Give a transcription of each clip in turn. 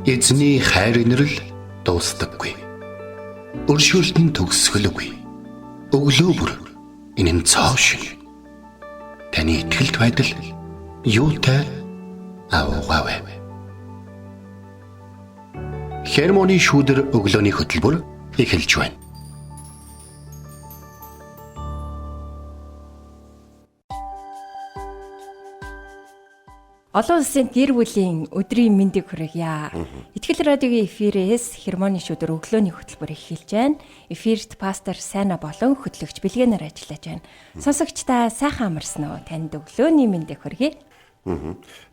Эзний хайр инрэл дуустдаггүй. Өршөөлт нь төгсгөлгүй. Өглөө бүр энэ нь цоо шин. Таны итгэлт байдал юутай аавгаавэ. Хермоны шүүдэр өглөөний хөтөлбөр эхэлж байна. Олон улсын гэр бүлийн өдрийн мэндийг хүргье. Итгэл радиогийн эфирээс Хермоны шүдэр өглөөний хөтөлбөр эхэлж байна. Эфирт пастор Сайна болон хөтлөгч Бэлгэнээр ажиллаж байна. Сонсогч та сайхан амарсан уу? Танд өглөөний мэндийг хүргье.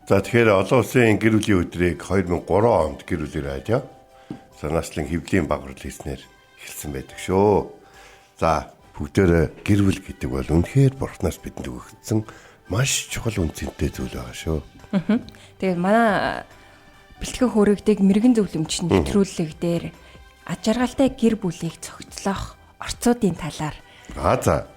За, тэгэхээр олон улсын гэр бүлийн өдрийг 2003 онд гэр бүлийн радио санаачлан хэвлийн багварлал хийснээр эхэлсэн байдаг шүү. За, бүгдээрээ гэр бүл гэдэг бол үнэхээр бурхнаас бидэнд өгөгдсөн маш чухал үн цэнтэй зүйл байгаа шүү. Тэгээд манай бэлтгэн хөөрөгдөг мэрэгэн зөвлөмж нэвтрүүлэг дээр ад жаргалтай гэр бүлийг цогцлоох орцуудын талаар за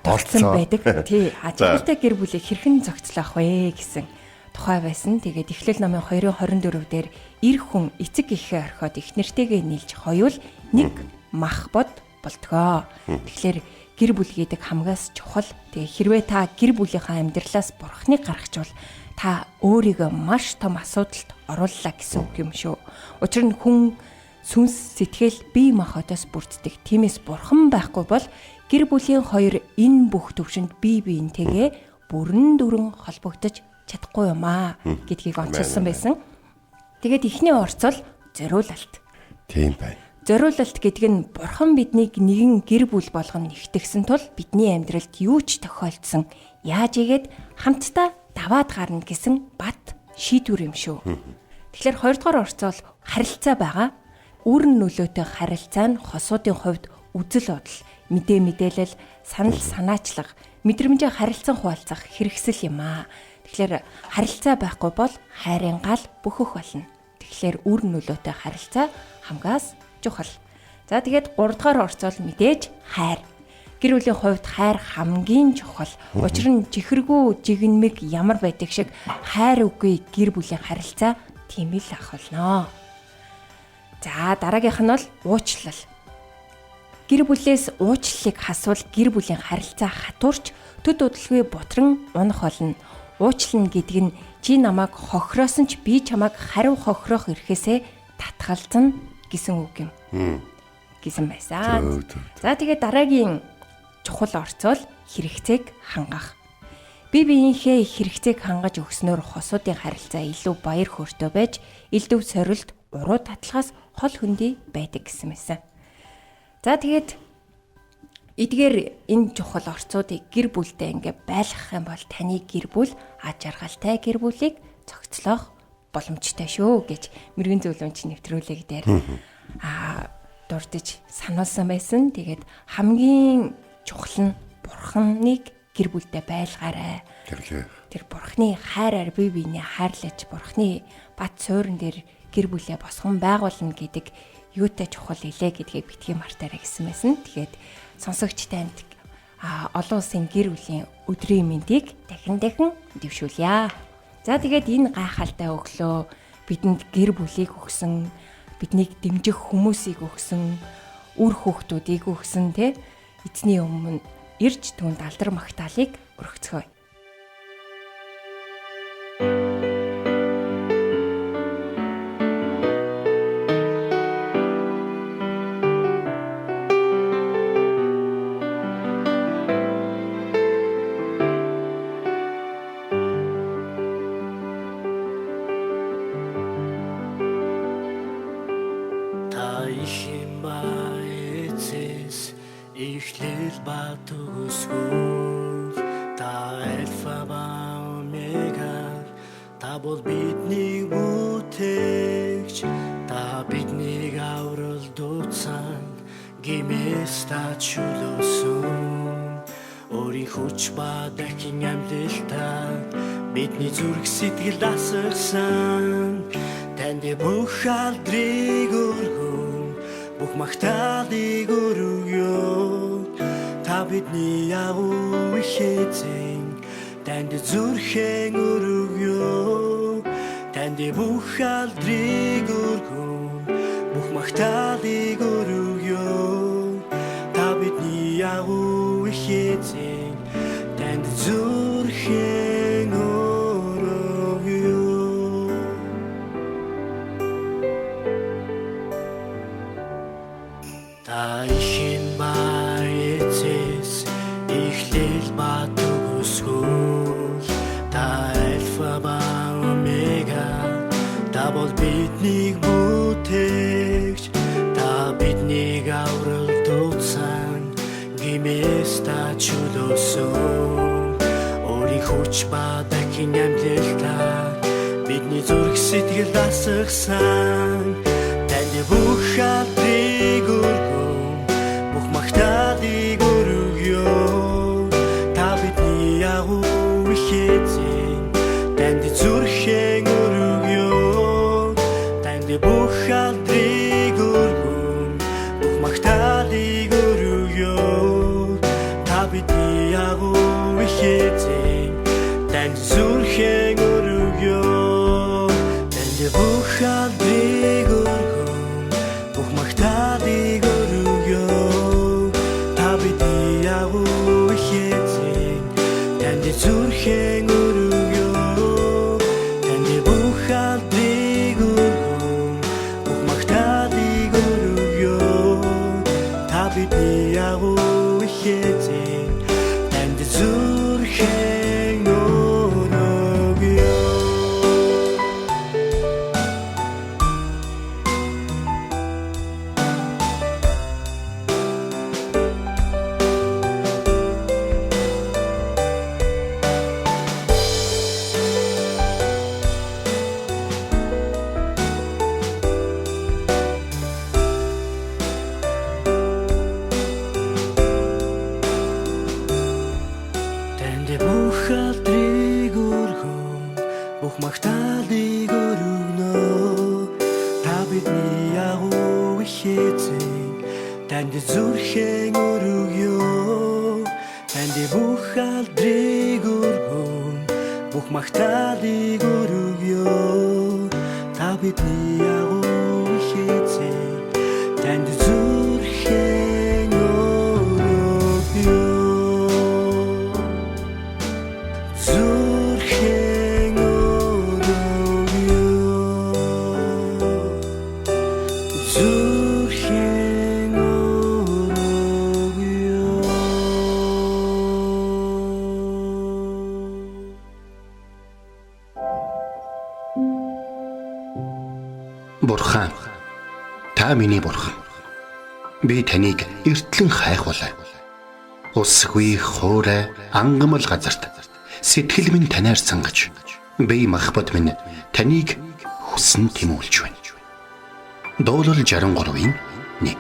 дурдсан байдаг. Тий, ад жаргалтай гэр бүлийг хэрхэн зохицлоох вэ гэсэн тухай байсан. Тэгээд Эхлэл номын 2:24 дээр эр хүн эцэг эхээ орхиод их нэртэйгээ нийлж хоёул нэг мах бод болтгоо. Тэгэхээр гэр бүл гэдэг хамгаас чухал. Тэгээ хэрвээ та гэр бүлийнхаа амьдралаас бурхныг гаргachвал та өөрийгөө маш том асуудалд орууллаа гэсэн үг юм шүү. Учир нь хүн сүнс сэтгэл бие махбодоос бүрддэг. Тиймээс бурхан байхгүй бол гэр бүлийн хоёр энэ бүх төвшөнд бие биентэйгээ бүрэн дүрэн холбогдож чадахгүй юм аа гэдгийг онцолсон байсан. Тэгээд эхний орцол зориулалт. Тийм байна. Зориулалт гэдэг нь бурхан биднийг нэгэн гэр бүл болгон нэгтгсэн тул бидний амьдралд юу ч тохиолдсон яаж игээд хамтдаа даваад гарна гэсэн бат шийдвэр юм шүү. Тэгэхээр хоёрдугаар орцол харилцаа байгаа. Үүрэн нөлөөтэй харилцаа нь хосуудын хувьд үзэл бодол, мэдээ мэдээлэл, санал санаачлах, мэдрэмжээ харилцан хуваалцах хэрэгсэл юм аа. Тэгэхээр харилцаа байхгүй бол хайрын гал бөхөх болно. Тэгэхээр үүрэн нөлөөтэй харилцаа хамгаас чухал. За, тэгээд гуравдугаар орцол мэдээж хайр. Гэр бүлийн хувьд хайр хамгийн чухал. Учир нь чихэргүй жигнэмэг ямар байдаг шиг хайр үгүй гэр бүлийн харилцаа тийм л ах болно. За, дараагийнх нь бол уучлал. Гэр бүлээс уучлалыг хасвал гэр бүлийн харилцаа хатуурч төд удалгүй бутран унах болно. Уучлна гэдэг нь чи намайг хохироосон ч би чамайг хариу хохироох эрхээсээ татгалзана гэсэн үг юм. Гэсэн байсан. За, тэгээд дараагийн чухал орцол хэрэгцээг хангах. Бие биенийхээ хэрэгцээг хангаж өгснөөр хосуудын харилцаа илүү баяр хөөртэй байж, элдв сорилт, уруу татлагаас хол хөндий байдаг гэсэн байсан. За, тэгээд эдгээр энэ чухал орцуудыг гэр бүлдээ ингээ байлгах юм бол таны гэр бүл ад жаргалтай гэр бүлийг цогцлоох боломжтой шүү гэж мэрэгэн зөвлөмж нэвтрүүлэг дээр дурдж сануулсан байсан. Тэгээд хамгийн чухал нь бурхныг гэр бүлдээ байлгаарай. Тэр бурхны хайраар бие биенээ хайрлаж, бурхны бат суурин дээр гэр бүлээ босгон байгуулна гэдэг юутай чухал илээ гэдгийг битгий мартаарай гэсэн байсан. Тэгээд сонсогч танд олон улсын гэр бүлийн өдрийн мэндийг дахин дахин дэвшүүлье. За, тэгээд энэ гайхалтай өглөө бидэнд гэр бүлийг өгсөн, биднийг дэмжих хүмүүсийг өгсөн, үр хүүхдүүдийг өгсөн тэ эзний өмнө ирж түүнд алдар магтаалыг өргөцгөөе. Та их юм ба эцэс эхлэл ба төгсгөл, та альфа ба омега, та бол бидний бүтээгч, та биднийг аврал дууцсан, гимээс та чөлөөсөн, өөрийн хүч ба дахин амьдлалтаа бидний зүрх сэтгэл дасгасан. Танд бүх алдрыг өргөн, бүх магтаалыг өргөё. Та бидний агуу их эзэн, танд зүрхэн өргөё. Танд Танд бүх алдрыг өргөн, бүх магтаалыг өргөё. Та бидний агуу их эзэн, танд зүрхэн өргөё. Та ихэн ба эцэс, эхлэл ба төгсгөл, та альфа ба омега, та бол биднийг бүтээгч, та биднийг аврал дуудсан, гимээс та чөлөөсөн. Өөрийн хүч ба дахин амьдлалтаар бидний зүрх сэтгэл асгасан. Танд бүх алдрыг өргөн, бүх магтаалыг өргөё. Та бидний агуу их эзэн, танд зүрхэн өргөё. Танд бүх алдрыг өргөн, бүх магтаалыг өргөё. Та бидний агуу их эзэн, танд зүрхэн өргөё. Танд бүх алдрыг өргөн, бүх магтаалыг өргөё. Та бидний агуу их эзэн, танд зүрхэн өргөё. Танд бүх алдрыг өргөн, бүх магтаалыг өргөё. Та бидний агуу их эзэн, танд зүрхэн өргөё. Танд бүх алдрыг өргөн, бүх магтаалыг өргөнө. Та бидний агуу их эзэн, танд зүрхэн өргөё. Танд бүх алдрыг өргөн, бүх магтаалыг өргөё. Та бидний агуу их эзэн, танд зүрхэн өргөё. Зүрхэн өргөё. Зүрхэн өргөё. Бурхан, та миний бурхан. Би таныг эртлэн хайхвалаа. Усгүй хуурай ангамл газарт сэтгэл минь танаар сангаж, би махбат минь таныг хүсэн тэмүүлж байна. Дуулал 63-ийн 1.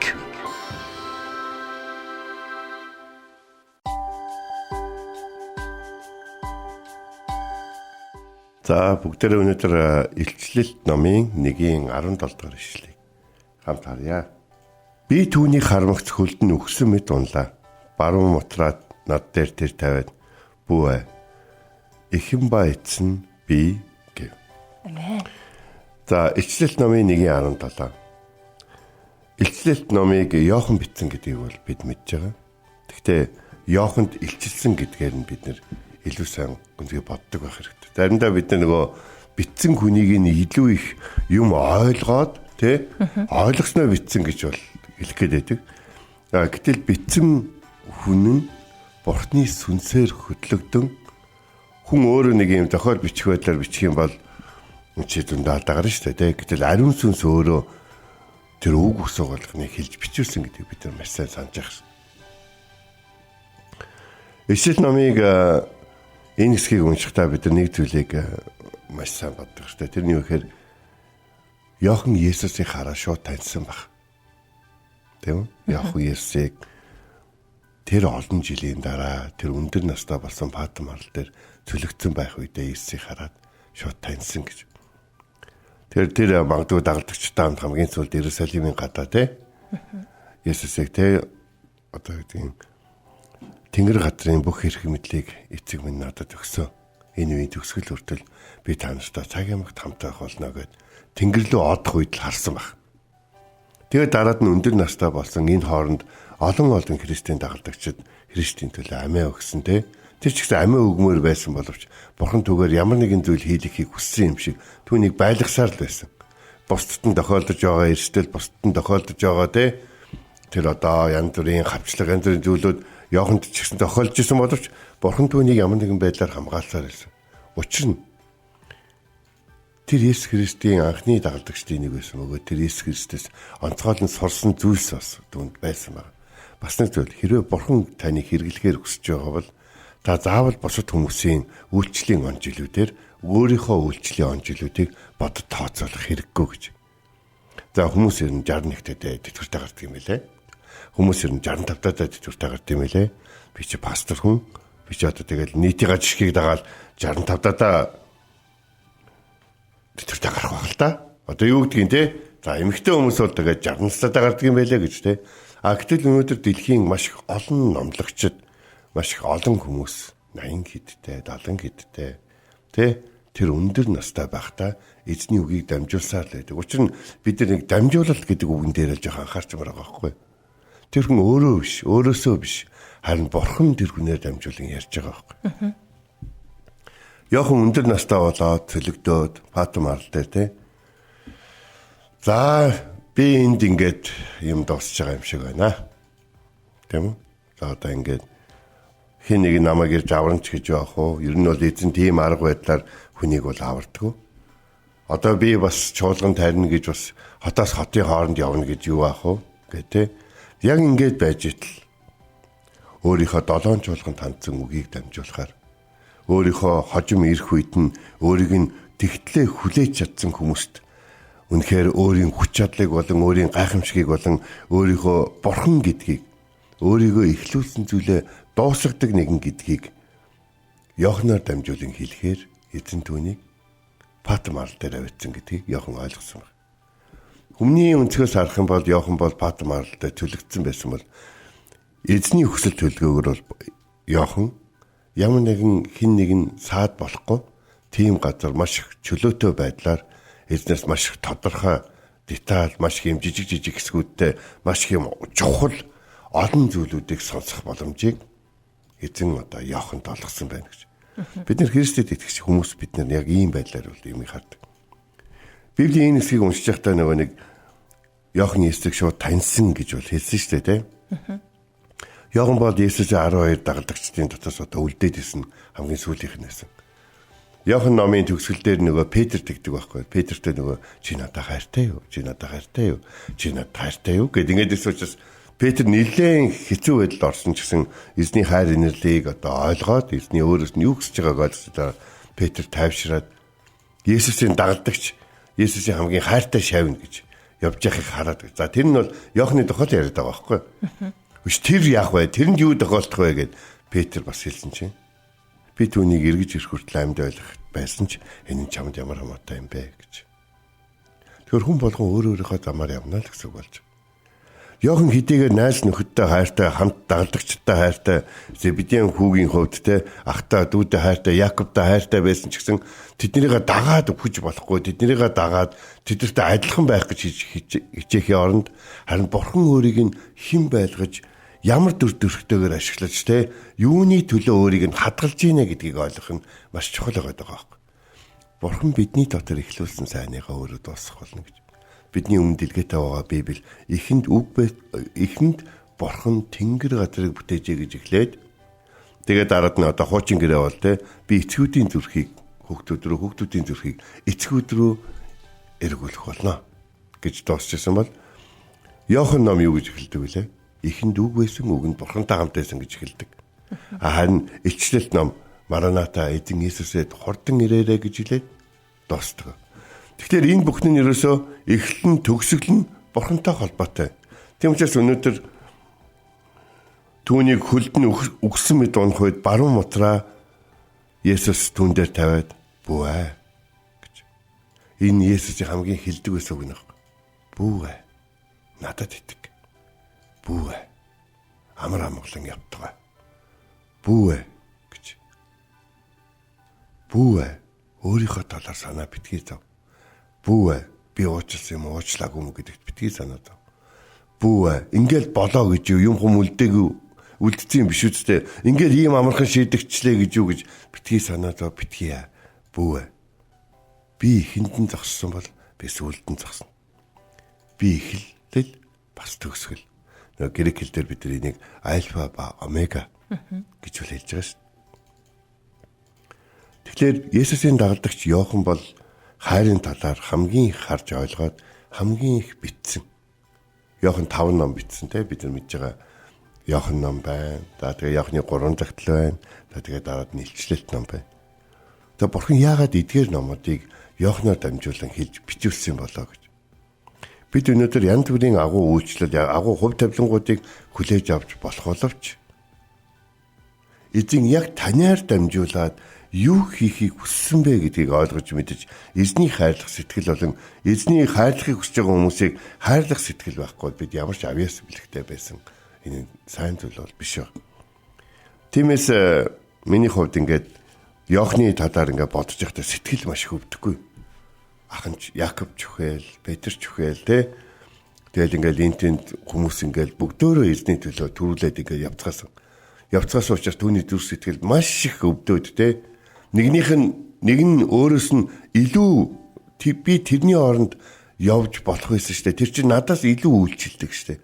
За бүгдээрээ өнөөдөр Илчлэлт номын 1-ийн 17 дугаар ишлэлийг хамт харъя. Би түүний харамгц хөлд нь өгсөн мэт унлаа. Баруун мутраад над дээр тэр тавиад бүү эхэн ба эцэн би гэв. Амен. За Илчлэлт номын 1-ийн 17. Илчлэлт номыг Иохан бичсэн гэдгийг бол бид мэдж байгаа. Гэхдээ Иоханд илчилсэн гэдгээр нь бид нэр илүү сайн гүнзгий боддог байх хэрэгтэй. Заримдаа бид нөгөө бичсэн хүнийг нь илүү их юм ойлгоод тий ойлгосноо бичсэн гэж бол хэлэх гээд байдаг. Гэтэл бичсэн хүн нь Бурхны сүнсээр хөдлөгдөн хүн өөрөө нэг юм зохиол бичих байдлаар бичих юм бол чи зөндөө алдаа гарна шүү дээ. Гэтэл ариун сүнс өөрөө тэр үг өсөг болгоныг хэлж бичүүлсэн гэдгийг бид нар маш сайн санаж байх. Ишлэл номыг энэ хэсгийг уншихдаа бид нар нэг зүйлийг маш сайн боддог хэрэгтэй. Тэр нь юу гэхээр Иохан Есүсийг хараа шууд таньсан баг. Тийм үү? Иохан Есүсийг тэр олон жилийн дараа тэр өндөр настай болсон Патм арал дээр цөлөгдсөн байх үедээ Есүсийг хараад шууд таньсан гэж. Тэр магадгүй дагалдагчтай хамт хамгийн сүүлд Иерусалимын гадаа тий Есүсийг тий одоо гэдэг юм Тэнгэр газрын бүх эрх мэдлийг эцэг минь надад өгсөн. Энэ үеийн төгсгөл хүртэл би та нартай цаг ямагт хамт байх болно гэд Тэнгэр рүү одох үед л харсан баг. Тэгээд дараад нь өндөр настай болсон энэ хооронд олон олон христийн дагалдагчид Христийн төлөө амиа өгсөн те. Тэр ч гэсэн амиа өгмөр байсан боловч Бурхан түүгээр ямар нэгэн зүйл хийлгэхийг хүссэн юм шиг түүнийг байлгасаар л байсан. Бусдад нь тохиолдож байгаа эрсдэл, бусдад нь тохиолдож байгаа те. Тэр одоо янз бүрийн хавчлага, янз бүрийн зүйлүүд Йоханд ч гэсэн тохиолдож исэн боловч Бурхан түүнийг ямар нэгэн байдлаар хамгаалсаар байсан. Учир нь тэр Есүс Христийн анхны дагалдагчдын нэг байсан бөгөөд тэр Есүс Христээс онцгойлон сурсан зүйлс бас түүнд байсан байна. Бас нэг зүйл, хэрвээ Бурхан таныг хэрэглэхээр хүсэж байгаа бол та заавал бусад хүмүүсийн үйлчлэлийн он жилүүдээр өөрийнхөө үйлчлэлийн он жилүүдийг бодод тооцоолох хэрэггүй гэж. За хүмүүс ер нь 61-тэй тэтгэвртэй гардаг юм билээ. Хүмүүс ер нь 65-таа тэтгэвртэй гардаг юм билээ. Би чи пастор хүн. Би чи одоо тэгэл нийтийн жишгийг дагаад 65-таа тэтгэвртэй гарах байх л та. Одоо юу гэдгийг те. За эмэгтэй хүмүүс бол тэгээд 60 настайдаа гардаг юм байлээ гэж те. А гэтэл өнөөдөр дэлхийн маш их олон номлогчид, маш их олон хүмүүс 80 хэдтэй, 70 хэдтэй те тэр өндөр настай байхдаа эзний үгийг дамжуулсаар л байдаг. Учир нь бид нар нэг дамжуулалт гэдэг үгэн дээр л жоохон анхаарчмаар байгаа байхгүй. Тэр хүн өөрөө биш, өөрөөсөө биш. Харин Бурхан тэр хүнээр дамжуулан ярьж байгаа байхгүй. Йохан өндөр настай болоод цөлөгдөөд Патм арал дээр те. За би энд ингээд юм дуусч байгаа юм шиг байна. Тийм үү? За одоо ингээд хин нэг намайг ирж аварч гэж явах уу? Ер нь бол эзэн тийм арга байдлаар хүнийг бол авардаггүй. Одоо би бас чуулган тарина гэж бас хотоос хотын хооронд явна гэж юу аах вэ? Гэ тэ. Яг ингээд байж итл өөрийнхөө долоон чуулганд хандсан үгийг дамжуулахаар өөрийнхөө хожим ирэх үед нь өөрийг нь тэгтлээ хүлээж чадсан хүмүүст үнэхээр өөрийн хүч чадлыг болон өөрийн гайхамшигыг болон өөрийнхөө бурхан гэдгийг өөрийгөө эхлүүлсэн зүйлээ дуусгадаг нэгэн гэдгийг Йоханаар дамжуулан хэлэхээр эзэн түүнийг Патм арал дээр авчихсан гэдгийг Йохан ойлгосон байна. Хүмүүний өнцгөөс харах юм бол Йохан бол Патм арал дээр төлөгдсөн байсан бол эзний хүсэл төлгөөгөр бол Йохан ямар нэгэн хин нэгэн саад болохгүй тийм газар маш их чөлөөтэй байдлаар эзнээс маш их тодорхой деталь, маш их юм жижиг жижиг хэсгүүдтэй маш их юм чухал олон зүйлүүдийг сонсох боломжийг эзэн одоо Йоханд олгосон байна гэж. Бид нэр Христэд итгэгч хүмүүс бид нар яг ийм байдлаар бол юмыг хардаг. Библийн энэ хэсгийг уншиж байхдаа нөгөө нэг Йохан Есүсийг шууд таньсан гэж бол хэлсэн шүү дээ, тэ? Йохан бол Есүсийн 12 дагалдагчдын дотоос одоо үлдээд исэн хамгийн сүүлийнх нь байсан. Йохан номын төгсгөл дээр нөгөө Петр тэгдэг байхгүй. Петртэй нөгөө чи надад хайртай юу? Чи надад хайртай юу? Чи надад хайртай юу гэд ингээд ирсэн учраас Петр нэлээд хэцүү байдалд орсон ч гэсэн эзний хайр инэрлийг одоо ойлгоод эзний өөрөөс нь юу хүсэж байгааг ойлгосоор Петр тайвшраад Есүсийн дагалдагч, Есүсийн хамгийн хайртай шавна гэж явж байхыг хараад. За тэр нь бол Йоханы тухай л яриад байгаа байхгүй. Үгүй тэр яах вэ? Тэрэнд юу тохиолдох вэ гэд Петр бас хэлсэн чинь. Би түүнийг эргэж ирэх хүртэл амьд байх байсан ч энэ нь чамд ямар хамаатай юм бэ гэж. Тэгэхээр хүн болгон өөр өөрийнхөө замаар явна л гэсэн үг болж. Йохан хэдийгээр найз нөхөдтэй хайртай, хамт дагалдагчтай хайртай, Зебедийн хүүгийн хувьд те ахтай, дүүдээ хайртай, Якобтай хайртай байсан ч гэсэн тэднийгээ дагаад өгч болохгүй, тэднийгээ дагаад тэднэртэй адилхан байх гэж хичээхийн оронд харин Бурхан өөрийг нь хэн байлгаж ямар дүр төрхтэйгээр ашиглаж те юуны төлөө өөрийг нь хадгалж гинэ гэдгийг ойлгох нь маш чухал байгаа байхгүй. Бурхан бидний дотор эхлүүлсэн сайныгаа өөрөө дуусгах болно гэж. Бидний өмнө дэлгээтэй байгаа Библи эхэнд үг эхэнд Бурхан тэнгэр газрыг бүтээжээ гэж эхлээд тэгээд дараад нь одоо хуучин гэрээ бол те би эцгүүдийн зүрхийг хүүхдүүд рүү, хүүхдүүдийн зүрхийг эцгүүд рүү эргүүлэх болно гэж дуусчихсан бол Иохан ном юу гэж эхэлдэг вүлээ? Эхэнд үг байсан, үг нь Бурхантай хамт байсан гэж эхэлдэг. Харин Илчлэлт ном Мараната эзэн Иесусэд хурдан ирээрэй гэж хэлээд дуустдаг. Тэгэхээр энэ бүхэн нь ерөөсөө эхлэл нь төгсгөл нь Бурхантай холбоотой. Тийм учраас өнөөдөр түүнийг хөлд нь үгсэн мэд унах үед баруун мутраа Есүс түүн дээр тавиад бүү ээ гэж. Энэ Есүсийн хамгийн хилдэг байсан үг нөх. Бүү ээ. Надад итг. Бүү ээ. Амар амгалан явтгаа. Бүү ээ гэж. Бүү өөрийнхөө талаар санаа битгий зов. Бүү би уучлсан юм уучлаагүй юм гэдэгт битгий санаа зов. Бүү ингээл болоо гэж юм хүм үлдээгүй үлдсэн юм биш үсттэй. Ингээл ийм амархан шийдэгчлээ гэж юу гэж битгий санаа зов битгий. Бүү би эхэнд нь зогссон бол би сүүлд нь зогсно. Би эхлэл бас төгсгөл. Нөгөө грек хэл дээр бид энийг альфа ба омега гэж хэлж байгаа шүү. Тэгэхээр Есүсийн дагалдагч Иохан бол хайрын талаар хамгийн их харж ойлгоод хамгийн их бичсэн. Иохан 5 ном бичсэн те бид нар мэдж байгаа Иохан ном байна. За тэгээ Иоханы 3 загтал байна. За тэгээ дараад нь илчлэлт ном байна. Тэгээ бурхан яагаад эдгээр номуудыг Иоханоор дамжуулан хэлж бичүүлсэн болоо гэж. Бид өнөөдөр янз бүрийн агуу үйлчлэл, агуу хувь тавилангуудыг хүлээж авч болох боловч эзэн яг танаар дамжуулаад юу хийхийг хүссэн бэ гэдгийг ойлгож мэдэж эзнийг хайрлах сэтгэл болон эзнийг хайрлахыг хүсэж байгаа хүмүүсийг хайрлах сэтгэл байхгүй бид ямар ч авьяас бэлэгтэй байсан. Энэ сайн зүйл бол биш ба. Тиймээс миний хувьд ингээд Иохны талаар ингээд бодож байхдаа сэтгэл маш их өвдөхгүй. Ах нь Яков чүхэл, Петр чүхэл тэ. Тэгэл ингээд энэ тэнд хүмүүс ингээд бүгдөөрөө эзний төлөө төрүүлээд ингээд явцгаасан. Явцгаасан учраас түүний зүрх сэтгэл маш их өвдөөд тэ. Нэгнийх нь нэг нь өөрөөс нь илүү би тэрний оронд явж болох байсан шүү дээ. Тэр чинь надаас илүү үйлчилдэг шүү дээ.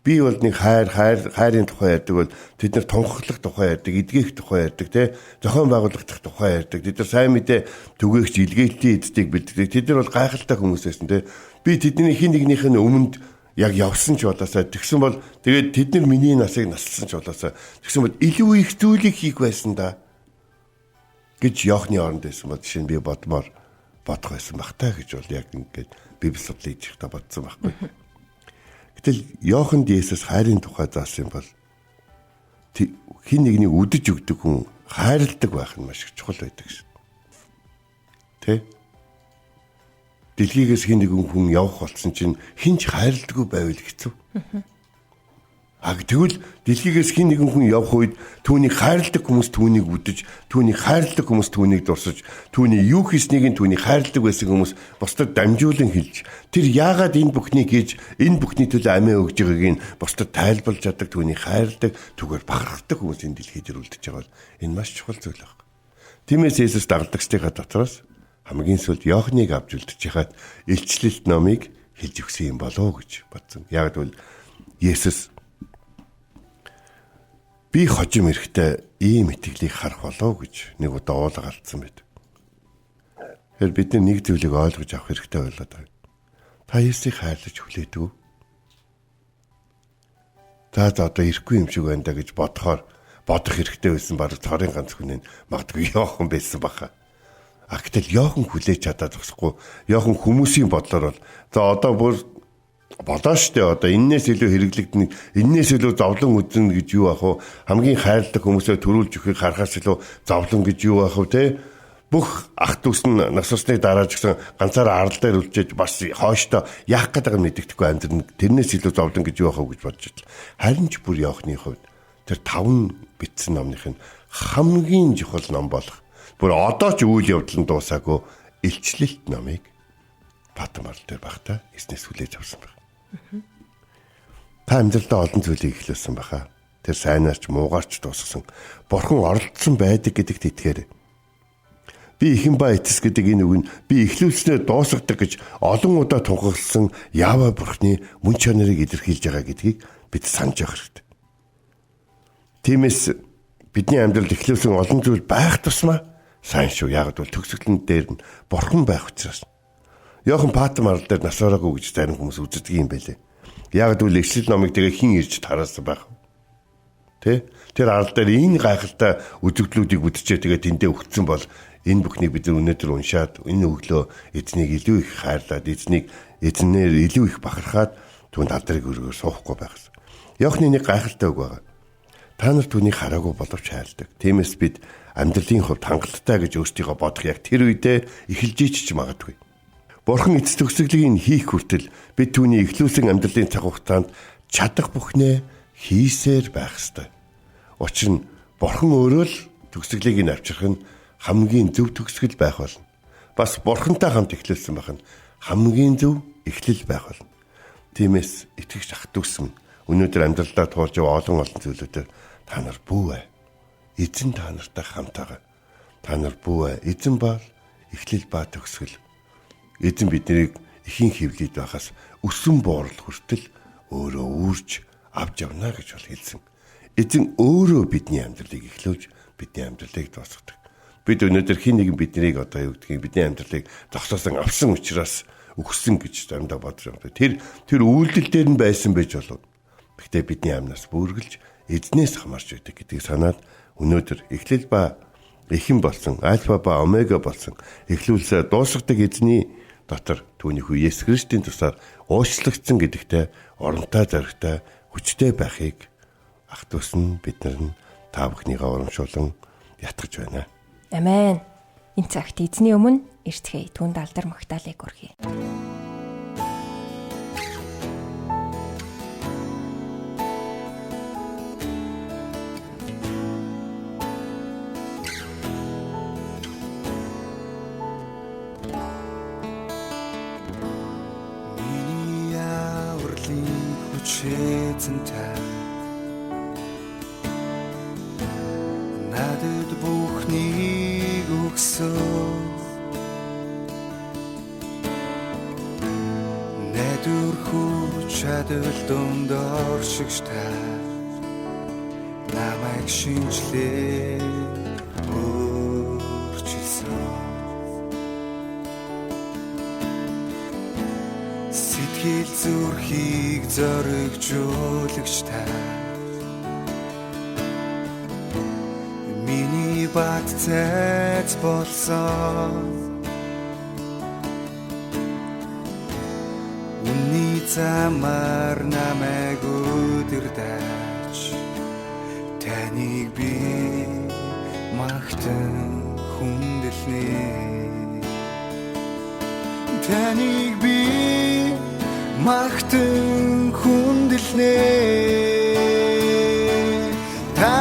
Би бол нэг хайрын тухай ярьдаг бол тэд нар тунхаглах тухай ярьдаг, эдгээх тухай ярьдаг, тэ зохион байгуулах тухай ярьдаг. Тэд нар сайн мэдээ түгээгч илгээлтийн эддийг бэлддэг. Тэд нар бол гайхалтай хүмүүс байсан, тэ. Би тэдний хин нэгнийх нь өмнөд яг явсан ч болоосаа тэгсэн бол тэгээд тэд нар миний насыг наслсан ч болоосаа тэгсэн бол илүү их зүйлийг хийх байсан да гэж Иохны оронд байсан бол жишээ нь би бодмоор бодох байсан бах та гэж бол яг ингээд библи судлаа хийж байхдаа бодсон байхгүй. Гэтэл Иоханд Есүс хайрын тухай заасан бол хин нэгнийг үдэж өгдөг хүн хайрладаг байх нь маш их чухал байдаг шин. Тэ? Дэлхийгээс хин нэгэн хүн явах болсон чинь хэн ч хайрладаггүй байвал хэцүү. А тэгвэл дэлхийгээс хин нэгэн хүн явах үед түүнийг хайрладаг хүмүүс түүнийг үдэж, түүнийг хайрладаг хүмүүс түүнийг дурсаж, түүний юу хийснийг нь түүнийг хайрладаг байсан хүмүүс бусдад дамжуулан хэлж, тэр яагаад энэ бүхнийг хийж, энэ бүхний төлөө амиа өгж байгааг нь бусдад тайлбарлаж чаддаг, түүнийг хайрладаг, түгээр бахархдаг хүмүүс энэ дэлхий дээр үлдэж байгаа бол энэ маш чухал зүйл байна. Тиймээс Есүс дагалдагчдынхаа дотроос хамгийн сүүлд Иохныг авч үлдэж хахад илчлэлт номыг хэлж өгсөн юм болов уу гэж бодсон. Яг гэвэл Есүс би хожим эрэхтэй ийм итгэлийг харах болов гэж нэг удаа уулга алдсан байт. Тэгэхээр бид нэг зүйлийг ойлгож авах хэрэгтэй болоод байгаа. Та Есүсийг хайрлаж хүлээдэг үү? За одоо ирэхгүй юм шиг байна да гэж бодохоор бодох хэрэгтэй байсан бараг цорын ганц хүн нь магадгүй Иохан байсан баха. А гэтэл Иохан хүлээж чадаад зогсохгүй. Иохан хүмүүсийн бодлоор бол за одоо бүр болоо штэ одоо эннээс илүү хэрэглэгдэнэ, эннээс илүү зовлон үзнэ гэж юу ах вэ? Хамгийн хайрладаг хүмүүсээ төрүүлж өгөхийг харахаас илүү зовлон гэж юу ах вэ те? Бүх ах дүүс нь нас барсныг дараа ч гэсэн ганцаараа арал дээр үлчээж бас хойштоо яах гэдэг нь мэддэхгүй амьдрна. Тэрнээс илүү зовлон гэж юу ах вэ гэж бодож байна. Харин ч бүр Иохны хувьд тэр 5 бичсэн номных нь хамгийн чухал ном болох бүр одоо ч үйл явдал нь дуусаагүй илчлэлт номыг Патмар дээр багтаа эзнээс хүлээж авсан байна. Та амьдралдаа олон зүйлийг эхлүүлсэн баха. Тэр сайнаар ч муугаар ч дуусгасан. Бурхан оролцсон байдаг гэдэгт итгээрэй. Би ихэн ба эцэс гэдэг энэ үг нь би эхлүүлснээр дуусгадаг гэж олон удаа тунхагласан Яава Бурханы мөн чанарыг илэрхийлж байгаа гэдгийг бид санаж явах хэрэгтэй. Тиймээс бидний амьдралд эхлүүлсэн олон зүйл байх тусмаа сайн шүү. Яг бол төгсгөлн дээр нь Бурхан байх учраас. Иохан Патм арал дээр нас бараагүй гэж зарим хүмүүс үздэг юм байлээ. Яг гэвэл ишлэл номыг тэгээ хэн ирж тараасан байх вэ? Тэ? Тэр арал дээр энэ гайхалтай үзэгдлүүдийг үдчээ тэгээ тэндээ өгцөн бол энэ бүхнийг бид өнөөдөр уншаад энэ өглөө эзнийг илүү их хайрлаад эзнийг эзнээр илүү их бахархаад түүнд алдрыг өргөөр суухгүй байх гэсэн. Иохны нэг гайхалтай үг байгаа. Та нар түүнийг хараагүй боловч хайрладаг. Тиймээс бид амьдралын хувьд хангалттай гэж өөрсдийгөө бодох яг тэр үедээ эхэлж ич магадгүй. Бурхан эц төгсгөлийг хийх хүртэл бид түүний эхлүүлсэн амьдралын цаг хугацаанд чадах бүхнээ хийсээр байх ёстой. Учир нь Бурхан өөрөө л төгсгөлийг нь авчрах нь хамгийн зөв төгсгөл байх болно. Бас Бурхантай хамт эхлүүлсэн байх нь хамгийн зөв эхлэл байх болно. Тиймээс итгэгч ах дүүс минь, өнөөдөр амьдралдаа туулж байгаа олон олон зүйлүүдээр та нар бүү. Эзэн та нартай хамт байгаа. Та нар бүү. Эзэн бол эхлэл ба төгсгөл. Эзэн биднийг эхийн хөвлөд байхаас өсөн буурал хүртэл өөрөө үүрч авч явна гэж бол хэлсэн. Эзэн өөрөө бидний амьдралыг эхлүүлж бидний амьдралыг дуусгадаг. Бид өнөөдөр хин нэгэн биднийг одоо юу гэдгийг бидний амьдралыг зогсоосон авсан учраас өгсөн гэж заримдаа бодож байгаа. Тэр үйлдэл дээр нь байсан байж болов. Гэхдээ бидний амнаас бүргэлж эзнээс хамаарч байдаг гэдгийг санаад өнөөдөр эхлэл ба эхэн болсон, альфа ба омега болсон, эхлүүлсээ дуусгадаг эзний дотор түүний хүү Есүс Христийн тусаар уучлагдсан гэдэгтээ оронтой зоригтой хүчтэй байхыг ах дүүс нь бид нар нь та бүхнийгээ урамшуулан ятгах байна. Амен. Энэ цагт эзний өмнө эрцгээе. Түүнд алдар магтаалыг өргөе. Миний авралын хүч эзэн та надад бүхнийг өгсөн. Найдвар хүч чадал дунд оршигч та намайг шинжлээ өөрчилсөн. Сэтгэл зүрхийг зоригжуулагч та миний бат цайц болсон. Үнний замаар намайг удирдаач, таныг би магтан хүндэлнэ. Таныг би магтан хүндэлнэ. Та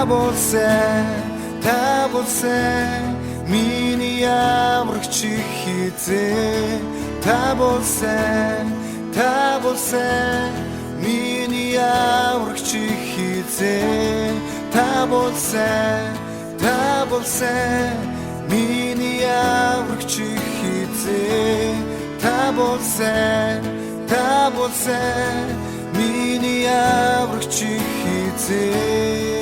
бол сайн, миний аврагч эзэн. Та бол сайн, миний аврагч эзэн. Та бол сайн, миний аврагч эзэн. Та бол сайн, миний аврагч эзэн.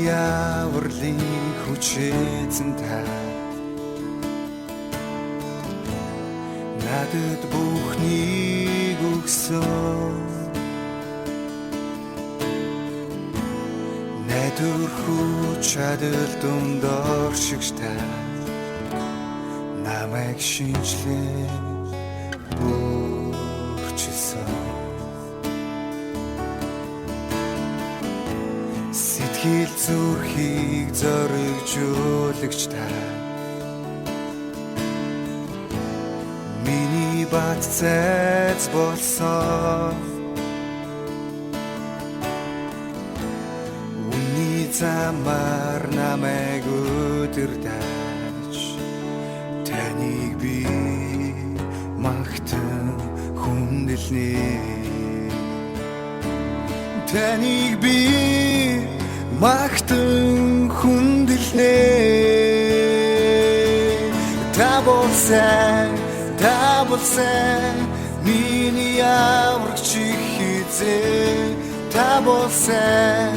Авралын хүч эзэн та надад бүхнийг өгсөн. Найдвар хүч чадал дунд оршигч та намайг шинжлээ өөрчилсөн. Сэтгэл зүрхийг зоригжуулагч та миний бат цайц болсон. Үнний замаар намайг удирдаач, таныг би магтан хүндэлнэ. Таныг би магтан хүндэлнэ. Та бол сайн, миний аврагч эзэн. Та бол сайн,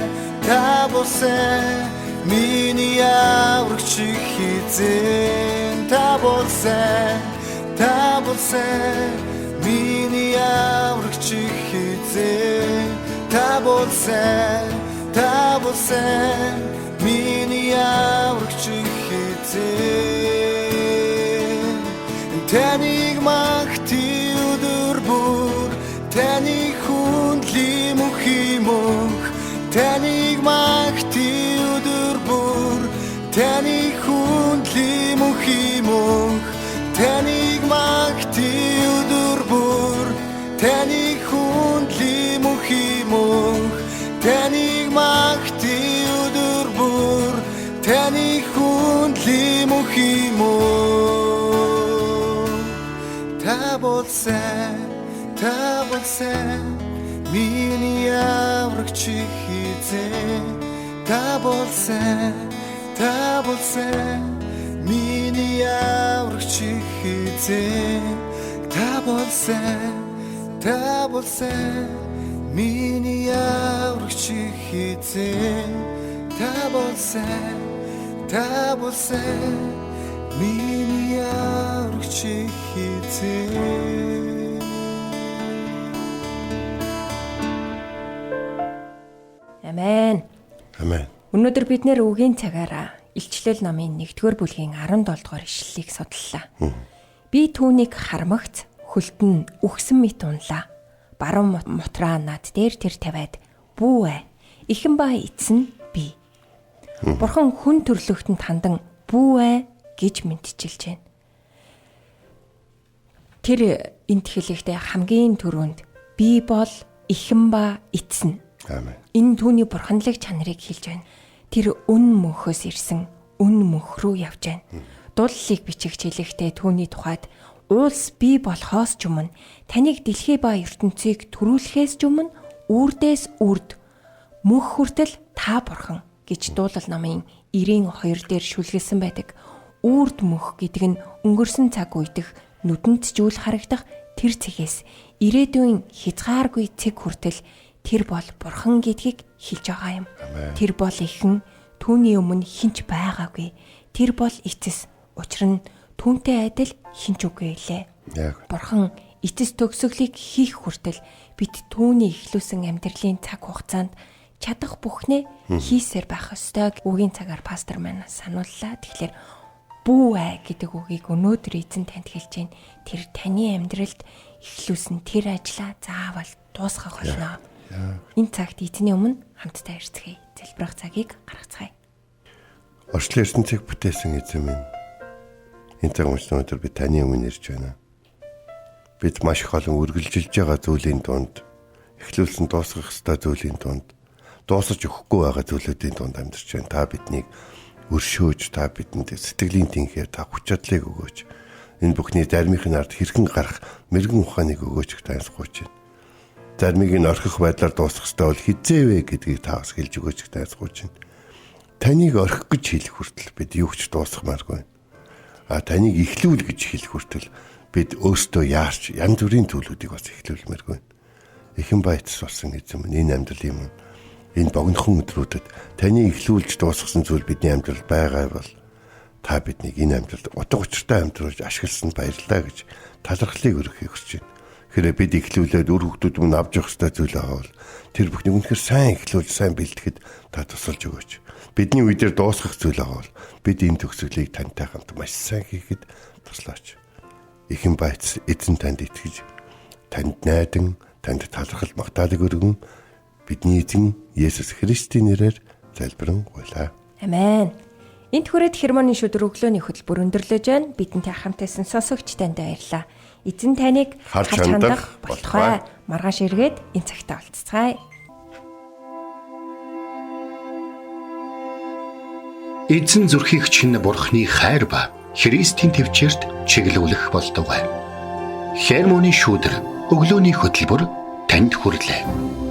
миний аврагч эзэн. Та бол сайн, миний аврагч эзэн. Та бол сайн, миний аврагч эзэн. Таныг магтъя өдөр бүр, таныг хүндлэе мөнхийн мөнх. Таныг магтъя Таныг магтъя өдөр бүр, таныг хүндлэе мөнхийн мөнх. Таныг магтъя өдөр бүр, таныг хүндлэе мөнхийн мөнх. Та бол сайн, та бол сайн, миний аврагч эзэн. Та бол сайн, та бол сайн, миний аврагч эзэн. Та бол сайн, та бол сайн, миний аврагч эзэн. Та бол сайн, та бол сайн, миний аврагч эзэн. Амен. Амен. Өнөөдөр бид нэр үгийн цагаараа Илчлэл номын 1-р бүлгийн 17 дугаар ишлэлийг судлаа. Би түүнийг харамгц хөлт нь үхсэн мэт унлаа. Баруун мутраа над дээр тэр тавиад бүү ээ. Ихэн ба эцэн би. Бурхан хүн төрлөختөнд хандан бүү ээ гэж мэдчилж байна. Тэр энд хэлэхдээ хамгийн түрүүнд би бол ихэн ба эцэн. Амен. Энэ түүний бурханлаг чанарыг хэлж байна. Тэр өн мөнхөөс ирсэн, өн мөнх рүү явж байна. Дууллыг бичигч хэлэхдээ түүний тухайд уулс бий болохоос ч өмнө, таныг дэлхий ба ертөнцийг төрүүлэхээс ч өмнө үрдээс үрд мөнх хүртэл та бурхан гэж дуулал номын 92 дээр шүлгэлсэн байдаг. Үрд мөнх гэдэг нь өнгөрсөн цаг үедэх нүдэнд зүйл харагдах тэр цэгээс ирээдүйн хязгааргүй цэг хүртэл тэр бол бурхан гэдгийг хэлж байгаа юм. Тэр бол ихэн, түүний өмнө хинч байгаагүй. Тэр бол эцэс. Учир нь түүнтэй адил хинч үгүй лээ. Бурхан эцэс төгсгөлийг хийх хүртэл бид түүний эхлүүлсэн амьдралын цаг хугацаанд чадах бүхнээ хийсээр байх ёстой. Үгийн цагаар пастор маань санууллаа. Тэгэхээр бүү ээ гэдэг үгийг өнөөдөр эзэн танд хэлж байна. Тэр таны амьдралд эхлүүлсэн тэр ажлаа заавал дуусгах болно. Энэ цагт эзний өмнө хамтдаа ирцгээе. Залбирах цагийг гаргацгаая. Орчлон ертөнцийг бүтээсэн эзэн минь. Энэ цаг мөч өнөөдөр би таны өмнө ирж байна. Бид маш их олон үргэлжилж байгаа зүйлийн дунд, эхлүүлсэн дуусгах ёстой зүйлийн дунд, дуусаж өгөхгүй байгаа зүйлүүдийн дунд амьдарч байна. Та биднийг өршөөж, та бидэнд сэтгэлийн тэнхээр та хүч чадлыг өгөөч. Энэ бүхний заримын ард хэрхэн гарах мэрэгэн ухааныг өгөөч гэж тансгууч байна. Заримыг нь орхих байдлаар дуусгах ёстой бол хизээ вэ гэдгийг та бас хэлж өгөөч гэж тансгууч байна. Таныг орхих гэж хэлэх хүртэл бид юу ч дуусгамааргүй. А таныг эхлүүл гэж хэлэх хүртэл бид өөрсдөө яарч янз бүрийн зүйлүүдийг бас эхлүүлмээргүй. Ихэн ба эцэс болсон эзэм минь, энэ амьдралын юм энэ богинохон өдрүүдэд таны эхлүүлж дуусгасан зүйл бидний амьдралд байгаа бол та биднийг энэ амьдралд утга учиртай амьдруулж ашигласанд баярлалаа гэж талархлыг өргөхийг хүсэж байна. Хэрэг бид эхлүүлээд үр хүүхдүүд мөн авч явах ёстой зүйл байгаа бол тэр бүхнийг үнэхээр сайн эхлүүлж сайн бэлтгэхэд та тусалж өгөөч. Бидний үе дээр дуусгах зүйл байгаа бол бид энэ төгсгөлийг тантай хамт маш сайн хийхэд туслаач. Ихэн ба эзэн танд итгэж, танд найдан, танд талархал магтаалыг өргөн бидний эзэн Есүс Христийн нэрээр залбирэн гуйлаа. Амен. Энд хүрээд хермоны шүдэр өглөөний хөтөлбөр өндөрлөж байна. Бидэнтэй хамт байсан сонсогч танд баярлалаа. Эзэн таныг харж хандах болтугай. Маргааш эргээд энэ цагтаа уулзцгаая. Эзэн зүрхийг чинь бурхны хайр ба Христийн төвчөрт чиглүүлэх болтугай. Хермоны шүүдэр өглөөний хөтөлбөр танд хүрэлээ.